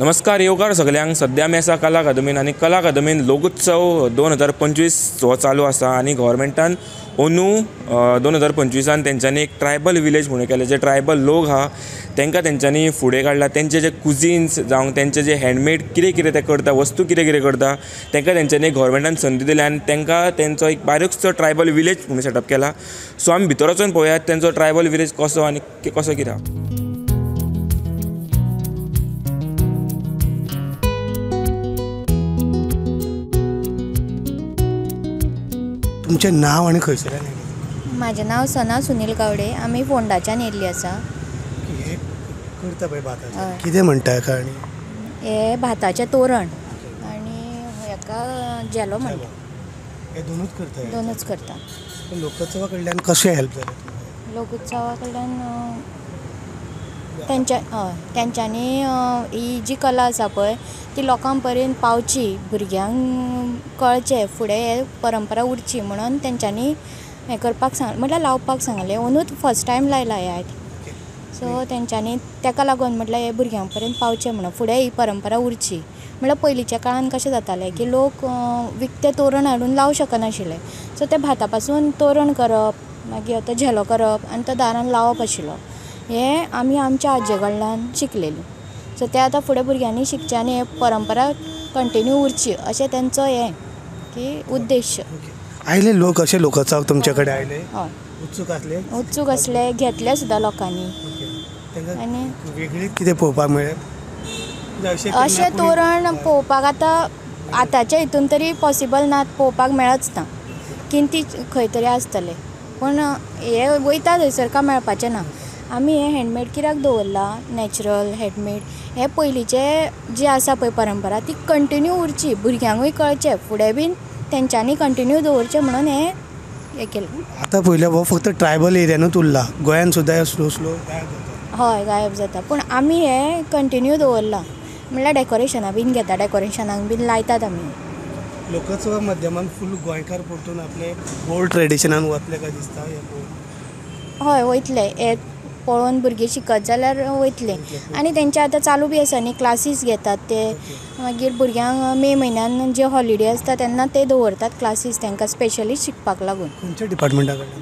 नमस्कार येवकार सगल्यांक. सद्या आमी आसा कला अकादमीन आनी कला अकादमीन लोकोत्सव 2025 हो चालू आसा आनी गव्हर्मेंटान अंदू 2025 तेंच्यांनी एक ट्रायबल विलेज म्हणून केलें. जे ट्रायबल लोक आहा तांकां तेंच्यांनी फुडें काडला. तेंचे जे कुजीन्स जावं तेंचे जे हँडमेड कितें कितें ते करता, वस्तू कितें कितें करता, तांकां तेंच्यांनी गव्हर्मेंटान संदी दिल्या आनी तांकां तेंचो एक बारीकसो ट्रायबल विलेज म्हणून सेटअप केला. सो आमी भितर वचून पळोवया तेंचो ट्रायबल विलेज कसो आनी कसो कितें. तुमचें नांव आनी खंयसरल्यान येयलें? म्हाजें नांव सना सुनील गावडे. आमी फोंडाच्यान येयल्ली आसा. हें करता पळय भाताचें, कितें म्हणटा हेका? आनी हें भाताचें तोरण आनी हेका झेलो म्हणटा. हे दोनूच करता? दोनूच करता. लोकोत्सवा कडल्यान कशें हेल्प जालें? लोकोत्सवा कडल्यान तेंच्यांनी ही जी कला आसा पळय ती लोकां पर्यंत पावची, भुरग्यांक कळचें, फुडें हे परंपरा उरची म्हणून तेंच्यांनी हें करपाक सांग म्हटल्यार लावपाक सांगलें. अंदूच फर्स्ट टायम लायला हें आयट. सो तेंच्यांनी तेका लागून म्हटल्यार हे भुरग्यां पर्यंत पावचें म्हणून फुडें ही परंपरा उरची. म्हळ्यार पयलींच्या काळान कशें जातालें की लोक विकतें तोरण हाडून लावंक शकनाशिल्ले. सो ते भाता पासून तोरण करप, मागीर तो झेलो करप आनी तो दारान लावप आशिल्लो. हें आमी आमच्या आजे कडल्यान शिकलेलीं. सो तें आतां फुडें भुरग्यांनी शिकचें आनी हे परंपरा कंटिन्यू उरची अशें तेंचो हें की उद्देश्य. आयले लोक अशे लोकोत्सवाक तुमचे कडेन आयले? हय, उत्सूक आसले? उत्सूक आसले, घेतले सुद्दां लोकांनी. आनी वेगळीच कितें पळोवपाक मेळ्ळें? अशें तोरण पळोवपाक आतां आतांच्या हितून तरी पॉसिबल ना, पळोवपाक मेळच ना. किंती खंय तरी आसतलें, पूण हें वयता थंयसर काय मेळपाचें ना. आमी हें हँडमेड कित्याक दवरलां, नॅचरल हँडमेड हें पयलींचें जें आसा पळय परंपरा ती कंटिन्यू उरची, भुरग्यांकूय कळचें, फुडें बीन तेंच्यांनी कंटिन्यू दवरचें म्हणून हें हें केलें. आतां पळयल्यार हो फक्त ट्रायबल एरियानूच उरला, गोंयान सुद्दां स्लो स्लो गायब जाता. हय, गायब जाता, पूण आमी हें कंटिन्यू दवरलां. म्हणल्यार डेकोरेशनां बीन घेता, डेकोरेशनाक बीन लायतात आमी. लोकोत्सवा माध्यमान फूल गोंयकार परतून आपले ओल्ड ट्रेडिशनान वतले काय दिसता? हय, वयतले. हें पळोवन भुरगीं शिकत जाल्यार वयतले. आनी तेंचे आतां चालू बी आसा न्ही, क्लासीस घेतात ते. मागीर भुरग्यांक मे म्हयन्यान जे हॉलिडे आसता तेन्ना ते दवरतात क्लासीस तांकां स्पेशली शिकपाक लागून. खंयच्या डिपार्टमेंटा कडल्यान?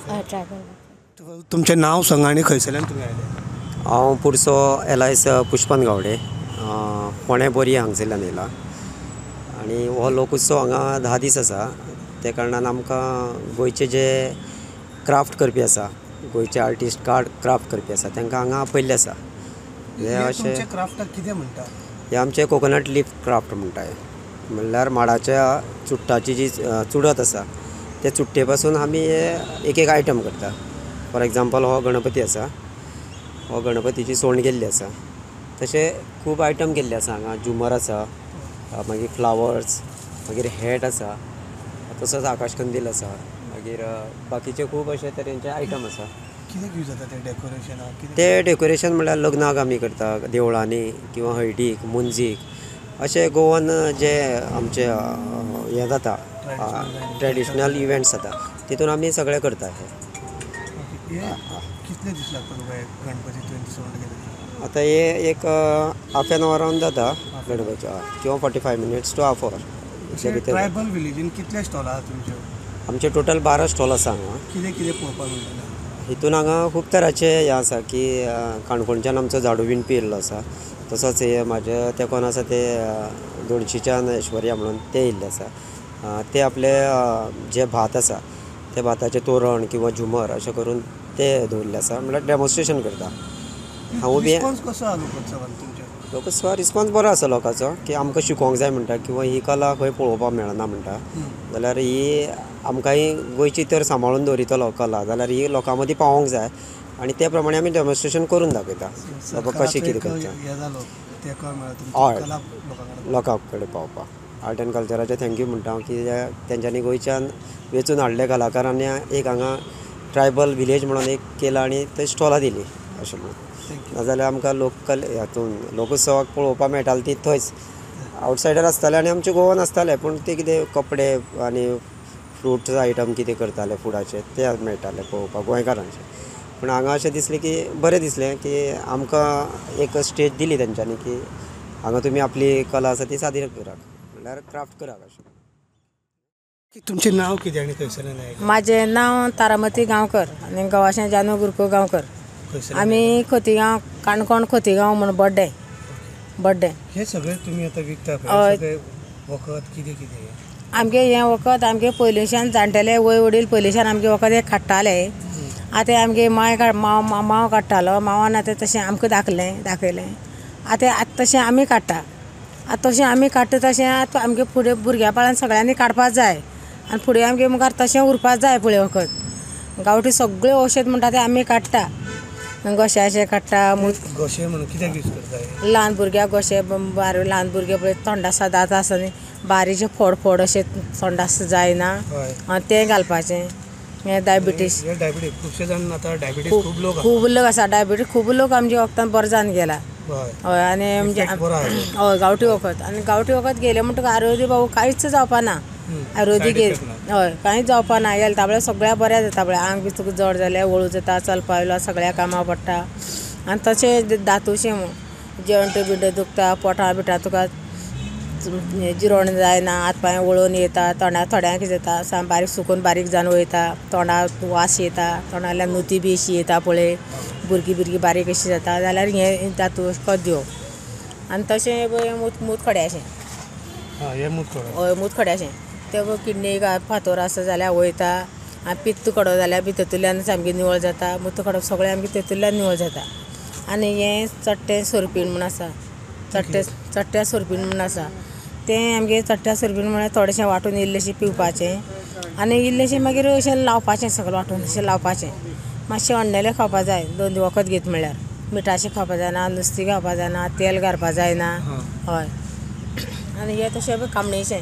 हे ट्रायबल. तुमचें नांव सांगा आनी खंयसरल्यान तुमी आयले? हांव पुरसो एलायस पुष्पन गावडे, फोंडें बोरये हांगसरल्यान येयला. आनी हो लोकोत्सव हांगा 10 दीस आसा. त्या कारणान आमकां गोंयचे जे क्राफ्ट करपी आसा, गोंयचे आर्टिस्ट क्राफ्ट करपी आसा, तांकां हांगा आपयल्ले आसा. हे अशें क्राफ्टाक कितें म्हणटा? हे आमचे कोकोनट लीफ क्राफ्ट म्हणटा. म्हणल्यार माडाच्या चुट्टाची जी चुडत आसा त्या चुट्टे पासून आमी हे एक एक आयटम करता. फॉर एग्जाम्पल हो गणपती आसा, हो गणपतीची सोंड केल्ली आसा. तशें खूब आयटम केल्ले आसा हांगा. झुमर आसा, मागीर फ्लावर्स, मागीर हॅट आसा, तसोच आकाशकंदील आसा, मागीर बाकीचे खूब अशे तरेचे आयटम आसा. कितें यूज जाता ते डेकोरेशनाक? ते डेकोरेशन म्हणल्यार लग्नाक आमी करता, देवळांनी किंवा हळदीक, मुंजीक, अशे गोवन जे आमचे हें जाता ट्रेडिशनल इव्हेंट्स जाता तितून आमी सगळे करता. कितले दीस लागता तुका गणपती सोंड केले? आतां हे एक हाफ एन आवरान जाता गणपती, किंवा 45 minutes to half our. Tribal विलेजीन कितले स्टॉल आसा तुमचे? आमचे टोटल 12 स्टॉल आसा हांगा. कितें कितें पळोवपाक मेळटलें हितून? हांगा खूब तरांचे हें आसा की काणकोणच्यान आमचो झाडू विणपी येयल्लो आसा, तसोच हे म्हाज्या तेंकोन आसा ते दोनशीच्यान ऐश्वर्या म्हणून ते येयल्ले आसा. ते आपले जे भात आसा ते भाताचें तोरण किंवा झुमर अशें करून ते दवरिल्ले आसा. म्हणल्यार डेमॉन्स्ट्रेशन करता. हांव बी कसो आसा लोकोत्सवान तुमच्या? लोकोत्सवा रिस्पॉन्स बरो आसा लोकांचो, की आमकां शिकोवंक जाय म्हणटा, किंवा ही कला खंय पळोवपाक मेळना म्हणटा, जाल्यार ही आमकांय गोंयची तर सांबाळून दवरितलो कला, जाल्यार ही लोकां मदीं पावोवंक जाय. आनी ते प्रमाणे आमी डेमॉन्स्ट्रेशन करून दाखयता बाबा कशें कितें करचें. हय, लोकां कडेन पावपाक. आर्ट एंड कल्चराचें thank you म्हणटा हांव की तेंच्यांनी गोंयच्यान वेंचून हाडले कलाकारांनी एक हांगा ट्रायबल विलेज म्हणून एक केला आनी थंय स्टॉलां दिलीं अशें म्हणून. नाजाल्यार आमकां लोकल हातून लोकोत्सवाक पळोवपाक मेळटाले ती थंयच आवटसायडर आसताले आनी आमचे गोवन आसताले, पूण ते कितें कपडे आनी फ्रुट्स आयटम कितें करताले फुडाचे ते मेळटाले पळोवपाक गोंयकारांचे. पूण हांगा अशें दिसलें की बरें दिसलें की आमकां एक स्टेज दिली तेंच्यांनी की हांगा तुमी आपली कला आसा ती सादर करात, म्हणल्यार क्राफ्ट करात अशें. तुमचें नांव कितें आनी खंयसरल्यान आयलें? म्हाजें नांव तारामती गांवकर आनी गांवाचें जानू गुरको गांवकर. आमी खोतीगांव, काणकोण खोतीगांव म्हूण बड्डे बड्डे. हे सगळें तुमी आतां विकता पळय, वखद कितें कितें? आमगे हें वखद आमगे पयलींच्यान जाणटेले वय वडील पयलींच्यान आमगे वखद हें काडटाले. आतां आमगे मांय मांव काडटालो, मावान आतां तशें आमकां दाखयलें. आतां आतां तशें आमी काडटा, आतां तशें आमी काडटा तशें आतां आमगे फुडें भुरग्या बाळान सगळ्यांनी काडपाक जाय आनी फुडें आमगे मुखार तशें उरपाक जाय. पळय वखद गांवठी सगळें औषध म्हणटा तें आमी काडटा. घोश्याचें काडटा. घोशे म्हणून कित्याक यूज करता? ल्हान भुरग्याक घोशे बारीक ल्हान भुरगे पळय थोंडा दांत आसता न्ही, बारीकशे फोड फोड अशें थोंडास जायना तें घालपाचें. हें डायबिटीज, खुबशे जाण आतां डायबिटीज खूब लोक खूब लोक आसा डायबिटीज, खूब लोक आमच्या वखदान बरो जावन गेला. हय आनी म्हणजे हय गांवठी वखद आनी गांवठी वखद गेलें म्हणटकच आयुर्वेदीक बाबू कांयच जावपा ना. आयुर्वेदीक हय कांयच जावपा ना. हेल्था म्हळ्यार सगळ्या बऱ्या जाता पळय, आंग बी तुका जड जाल्यार वळू जाता, चलपा वयलो सगळ्या कामां पडटा. आनी तशें दातूशें म्हूण जॉयंट बिंट दुखता, पोटा बिटा तुका जिरोण जायना, हात पांय वळून येता, तोंडा थोड्यांक कितें जाता साम बारीक सुकून बारीक जावन वयता, तोंडा वास येता, तोंडांतल्यान नुती बी अशी येता पळय, भुरगीं भुरगीं बारीक अशी जाता जाल्यार हें दातू दिवप. आनी तशें पळय मूतखड्याचें, हय मूतखड्याचें तें किडनीक फातोर आसा जाल्यार वयता. आनी पित्त कडो जाल्यार बी तेतूंतल्यान सामकें निवळ जाता. मूतखडो सगळें आमगें तेतूंतल्यान निवळ जाता. आनी हें चट्टें सोरपीण म्हूण आसा, चट्ट्या सोरपीण म्हूण आसा, तें आमगें चट्ट्या सोरपीण म्हळ्यार थोडेशें वांटून इल्लेशें पिवपाचें आनी इल्लेशें मागीर अशें लावपाचें, सगळें वांटून अशें लावपाचें. मातशें अण्णेलें खावपा जाय दोन वखद घेत म्हळ्यार, मिठाचें खावपा जायना, नुस्तें खावपा जायना, तेल घालपा जायना. हय आनी हें तशें कामणेचें,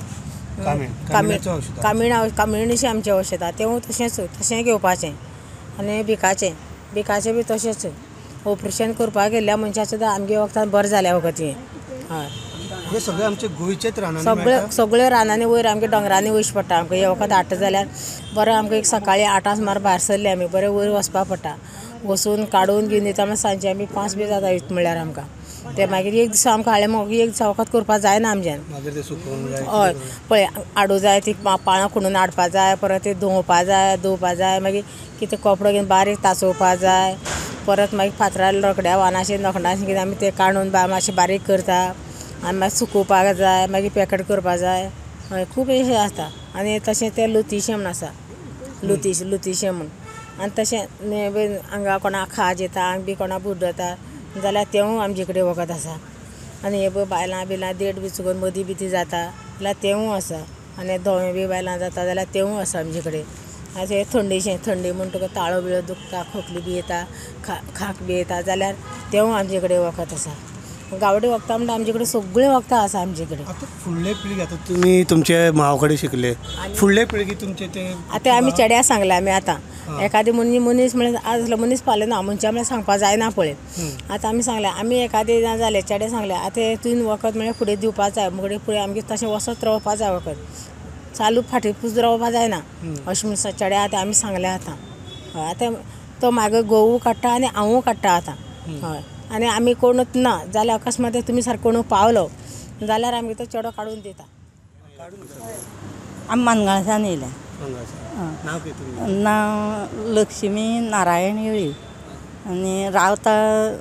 कामिणीचें आमचें औषध आसा तेंवूय तशेंच तशें घेवपाचें. आनी बिकाचें, बिकाचें बी तशेंच ऑपरेशन करपाक गेल्ल्या मनशां सुद्दां आमगे वखदान बरें जाल्या वखद हें. हय हे सगळे आमचे गोंयचेच रानांनी, सगळे सगळे रानांनी वयर आमगे दोंगरांनी वयचें पडटा आमकां. हें वखद हाडटा जाल्यार बरें आमकां एक सकाळीं 8 सुमार भायर सरले आमी, बरें वयर वचपा पडटा, वचून काडून घेवन येता मागीर सांजचे आमी 5 बी जाता म्हणल्यार आमकां ते. मागीर एक दिसा आमकां हाडलें मागीर एक दिसा वखद करपाक जायना आमच्यान. हय पळय हाडूं जाय, ती पाळां खुणून हाडपा जाय, परत ती धुवपा जाय, धुवपा जाय, मागीर कितें कपडो घेवन बारीक तासोवपा जाय, परत मागीर फातरार रोकड्या वानाशें नखणाशें कितें आमी तें काडून मातशें बारीक करता आनी मागीर सुकोवपाक जाय, मागीर पॅकेट करपा जाय. हय खूब अशें आसता. आनी तशें तें लुतीशें म्हूण आसा, लुतीशें म्हूण. आनी तशें हांगा कोणाक खाज येता, आंग बी कोणाक बुड्डता जाल्यार तेंवूय आमचे कडेन वखद आसा. आनी हे पळय बायलां बिलां देड बी चुकोन मदीं बी ती जाता जाल्यार तेंवूय आसा. आनी धवें बी बायलां जाता जाल्यार तेंवूय आसा आमचे कडेन. आनी हें थंडीचें, थंडी म्हूण तुका ताळो बिळो दुखता, खोकली बी येता, खांक बी येता जाल्यार तेंवूय आमचे कडेन वखद आसा. गांवठी वखदां म्हणटा आमचे कडेन सगळीं वखदां आसा आमचे कडेन. आतां फुडले पिळगी, आतां तुमी तुमचे माव कडेन शिकले, फुडले पिळगी तुमचे ते आतां आमी चेड्या सांगले आमी आतां एखादी मनीस म्हळ्यार आज मनीस पावले ना मनशां म्हळ्यार सांगपा जायना पळय. आतां आमी सांगले आमी एखादी जाले चेडे सांगले आतां तुवें वखद म्हळ्यार फुडें दिवपा जाय, फुडें फुडें आमगे तशें वचत रावपा जाय, वखद चालू फाटीं पुज रावपा जायना अशें म्हूण चेड्या आतां आमी सांगले आतां. हय आतां तो मागीर घोवूय काडटा आनी हांवूय काडटा आतां. हय आनी आमी कोणूच ना जाल्यार अकस्मात तुमी सारको कोणू पावलो जाल्यार आमगे तो चेडो काडून दिता. आमी मानगाळच्यान येयल्या. नांव लक्ष्मी नारायण येळी आनी रावता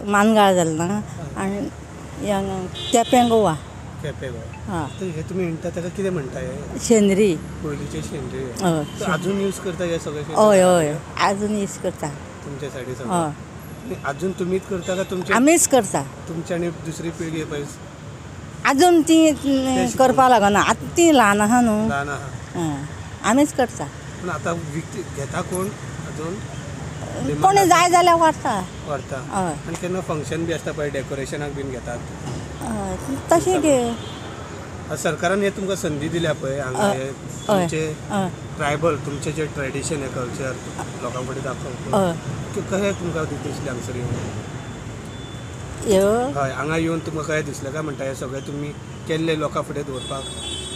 मानगाळ जालें ना आनी केपें गोवा. केपें गोवा. हे तुमी म्हणटा ताका कितें म्हणटा? शेंद्री, पयलींचे शेंद्री. हय आजून यूज करता हे सगळे? हय हय आजून यूज करता. तुमच्या सायडी सगळें आजून तुमीच करता का तुमचे? आमीच करता. तुमच्या आनी दुसरी पिळगी पळय आजून ती करपा लागना, आतां ती ल्हान आहा न्हू. ल्हान आहा, आमीच करता. पूण आतां विकती घेता कोण आजून? कोणी जाय जाल्यार व्हरता. व्हरता. आनी केन्ना फंक्शन बी आसता पळय डेकोरेशनाक बीन घेतात तशें घे. सरकारान हे तुमकां संदी दिल्या पळय हांगा, हे तुमचे ट्रायबल तुमचे जे ट्रेडिशन हे कल्चर लोकां फुडें दाखोवप, कशें तुमकां दिसलें हांगसर येवन? हय हांगा येवन तुमकां कशें दिसलें काय म्हणटा हें सगळें तुमी केल्लें लोकां फुडें दवरपाक?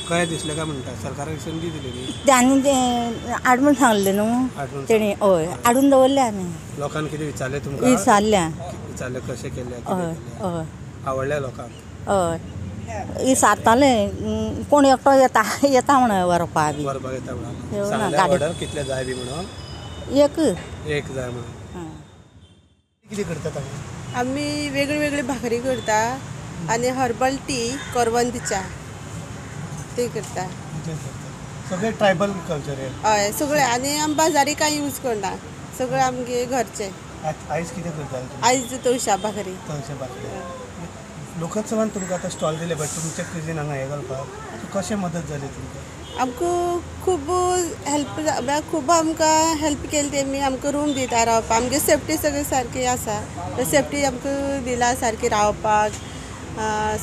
कशें दिसलें काय म्हणटा सरकारान संदी दिली न्ही आनी तें हाड म्हूण सांगलें न्हू तेणी हय हाडून दवरलें आमी. लोकांक कितें विचारलें तुमकां? विचारलें. विचारलें कशें केलें? हय हय. आवडलें लोकांक? हय विचारतालें कोण एकटो येता येता म्हणून व्हरपा बी. व्हरपाक येता म्हणून सांगलें ऑर्डर कितले जाय बी म्हणून? एक एक जाय म्हणून. कितें करतात आमी? आमी वेगळी वेगळी भाकरी करता आनी हर्बल टी करवंद च्या ते करता. सगळे ट्रायबल कल्चर हय सगळे आनी आमी बाजारी कांय यूज करना, सगळे आमगे घरचे. आयज कितें करता? आयज तवशा भाकरी. तवशा भाकरी. लोकोत्सवान तुमकां आतां स्टॉल दिले बट तुमचे क्विझीन हांगा हें घालपाक कशें मदत जाली तुमकां? आमकां खूब हेल्प खूब आमकां हेल्प केली तेमी. आमकां रूम दिता रावपाक, आमगे सेफ्टी सगळें सारकी आसा, सेफ्टी आमकां दिला सारकी रावपाक,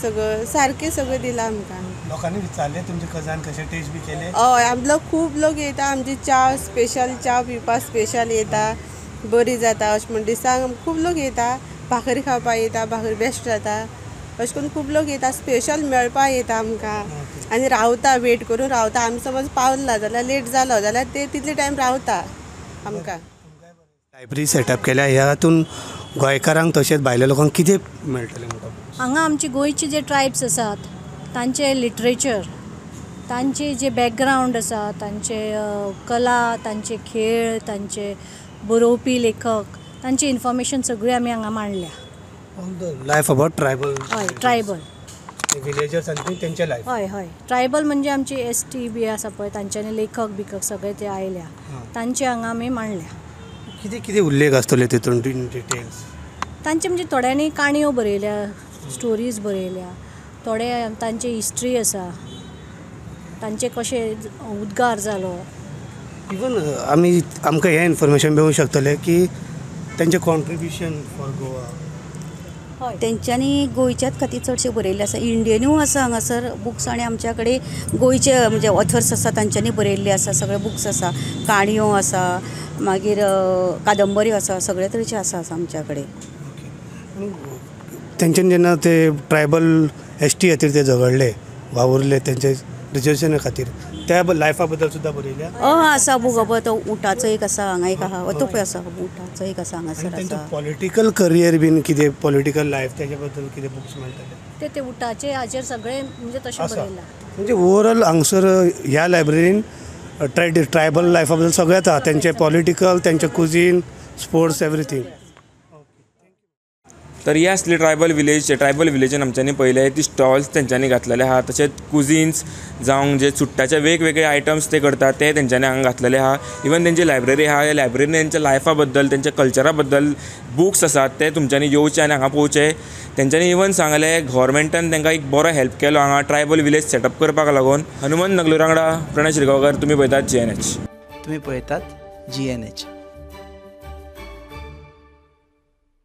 सगळं सारकें सगळें दिलां आमकां. लोकांनी विचारलें तुमचे कजान कशें टेस्ट बी केलें? हय आमलो खूब लोक येता, आमची च्या स्पेशल च्या पिवपाक स्पेशल येता, बरी जाता अशें म्हण दिसांक खूब लोक येता. भाकरी खावपाक येता, भाकरी बेस्ट जाता अशें करून खूब लोक येता, स्पेशल मेळपाक येता आमकां. आनी रावता वेट करून रावता. आमी समज पावला जाल्यार लेट जालो जाल्यार ते तितले टायम रावता आमकां. लायब्ररी सेटअप केल्या ह्या हातून गोंयकारांक तशेंच भायल्या लोकांक कितें मेळटलें म्हणटा? हांगा आमचे गोंयचे जे ट्रायब्स आसात तांचे लिटरेचर, तांचे जे बॅकग्रावंड आसा, तांचे कला, तांचे खेळ, तांचे बरोवपी लेखक, तांचे इन्फॉर्मेशन सगळी आमी हांगा मांडल्या. Life about tribal. हय ट्रायबल विलेजर्स आनी तेंचे लायफ. हय हय ट्रायबल म्हणजे आमची एस टी बी आसा पळय तांच्यांनी लेखक बिखक सगळे ते आयल्या, तांचे हांगा आमी मांडल्या. कितें कितें उल्लेख आसतले तितून डिटेल्स तांचे? म्हणजे थोड्यांनी काणयो बरयल्या, स्टोरीज बरयल्या, थोडे तांचे हिस्ट्री आसा, तांचे कशे उद्गार जालो. इवन आमी आमकां हें इन्फॉर्मेशन मेळूंक शकतलें की तांचें कॉन्ट्रिब्युशन फॉर गोवा. तेंच्यांनी गोंयच्याच खातीर चडशें बरयल्लें आसा. इंडियनूय आसा हांगासर बुक्स आनी आमच्या कडेन गोंयचे म्हणजे ऑथर्स आसा तांच्यांनी बरयल्ले आसा, सगळे बुक्स आसा, काणयो आसा, मागीर कादंबऱ्यो आसा, सगळे तरेचे आसा आमच्या कडेन. तेंच्यानी जेन्ना ते ट्रायबल एस टी खातीर ते झगडले वावुरले तेंचे रिजर्वेशना खातीर त्या लायफा बद्दल सुद्दां बरयल्या? हय आसा बूक पळय, तो उटाचो एक आसा हांगा एक आहा, तो पळय आसा उटाचो एक आसा हांगासर आसा. पॉलिटिकल करियर बीन कितें पॉलिटिकल लायफ तेजे बद्दल कितें बुक्स मेळटले? ते उटाचे हाजेर सगळे म्हणजे तशें बरयलां. म्हणजे ओवरऑल हांगसर ह्या लायब्ररीन ट्रायबल लायफा बद्दल सगळें आसा, तेंचे पॉलिटिकल, तेंचे कुजीन, स्पोर्ट्स, एवरीथींग. तर ही आसली ट्रायबल विलेज. ट्रायबल विलेजीन आमच्यांनी पळयलें ती स्टॉल्स तेंच्यांनी घातलेले आहा, तशेंच कुजीन्स जावं जे चुट्टाचे वेगवेगळे आयटम्स ते करतात ते तेंच्यांनी हांगा घातलेले आहा. इवन तेंची लायब्ररी आहा, ह्या लायब्ररीन तेंच्या लायफा बद्दल, तेंच्या कल्चरा बद्दल बुक्स आसात, ते तुमच्यांनी येवचे आनी हांगा पळोवचे. तेंच्यांनी इवन सांगलें गव्हर्मेंटान तांकां एक बरो हेल्प केलो हांगा ट्रायबल विलेज सेटअप करपाक लागून. हनुमंत नगलूर वांगडा प्रणय शिरगांवकर, तुमी पळयतात GNH. तुमी पळयतात GNH.